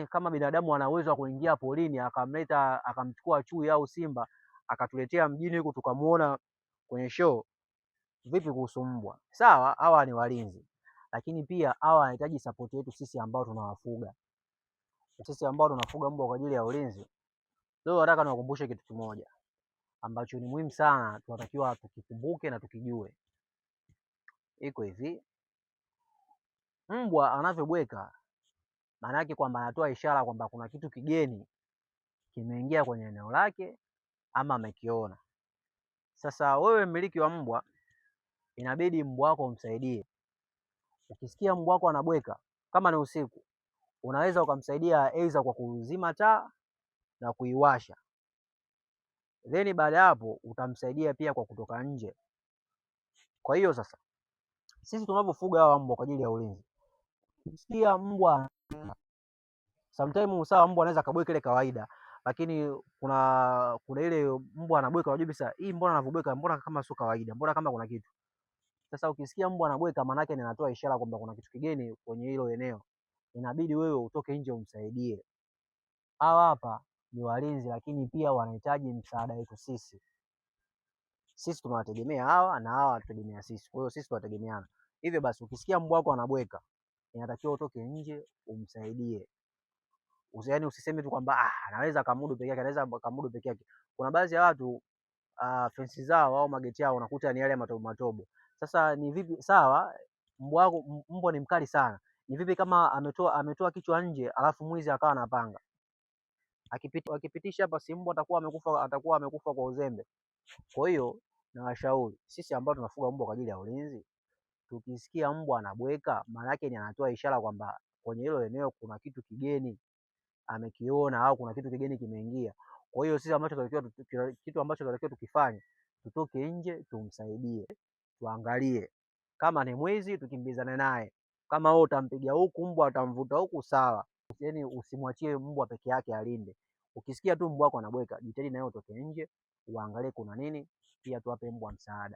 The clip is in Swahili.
Kama binadamu ana uwezo wa kuingia porini akamleta akamchukua chui au simba akatuletea mjini huku tukamuona kwenye show, vipi kuhusu mbwa? Sawa, hawa ni walinzi, lakini pia hawa wanahitaji support yetu sisi ambao tunawafuga, sisi ambao tunafuga mbwa kwa ajili ya ulinzi. Leo nataka niwakumbushe kitu kimoja ambacho ni muhimu sana, tunatakiwa tukikumbuke na tukijue. Iko hivi, mbwa anavyobweka maana yake kwamba anatoa ishara kwamba kuna kitu kigeni kimeingia kwenye eneo lake ama amekiona. Sasa wewe mmiliki wa mbwa, inabidi mbwa wako umsaidie. Ukisikia mbwa wako anabweka, kama ni usiku, unaweza ukamsaidia aidha kwa kuzima taa na kuiwasha, then baada ya hapo utamsaidia pia kwa kutoka nje. Kwa hiyo sasa sisi tunavyofuga hawa mbwa kwa ajili ya ulinzi, ukisikia mbwa sometimes, sawa, mbwa anaweza kabweka ile kawaida, lakini kuna ile mbwa anabweka, unajua kabisa hii, mbona anavyobweka, mbona kama sio kawaida, mbona kama kuna kitu. Sasa ukisikia mbwa anabweka, maana yake ni anatoa ishara kwamba kuna kitu kigeni kwenye hilo eneo, inabidi wewe utoke nje umsaidie. Hawa hapa ni walinzi, lakini pia wanahitaji msaada wetu sisi. Sisi tunawategemea hawa na hawa wanatutegemea sisi, kwa hiyo sisi tunategemeana. Hivyo basi, ukisikia mbwa wako anabweka, inatakiwa utoke nje umsaidie. Yaani usiseme tu kwamba ah, anaweza kamudu peke yake, anaweza kamudu peke yake. Kuna baadhi ya watu fensi zao au mageti yao unakuta ni yale matobo matobo. Sasa ni vipi? Sawa, mbwa wako mbwa ni mkali sana, ni vipi kama ametoa kichwa nje alafu mwizi akawa anapanga akipitisha hapa, si mbwa atakuwa amekufa kwa uzembe. Kwa hiyo nawashauri sisi ambao tunafuga mbwa kwa ajili ya ulinzi, tukisikia mbwa anabweka, maana yake ni anatoa ishara kwamba kwenye hilo eneo kuna kitu kigeni amekiona au kuna kitu kigeni kimeingia. Kwa hiyo sisi ambacho tunatakiwa, kitu ambacho tunatakiwa tukifanye, tutoke nje tumsaidie, tuangalie kama ni mwizi tukimbizane naye, kama wewe utampiga huku mbwa atamvuta huku, sawa. Yaani usimwachie mbwa peke yake alinde. Ukisikia tu mbwa wako anabweka, jitahidi nawe utoke nje uangalie kuna nini, pia tuwape mbwa msaada.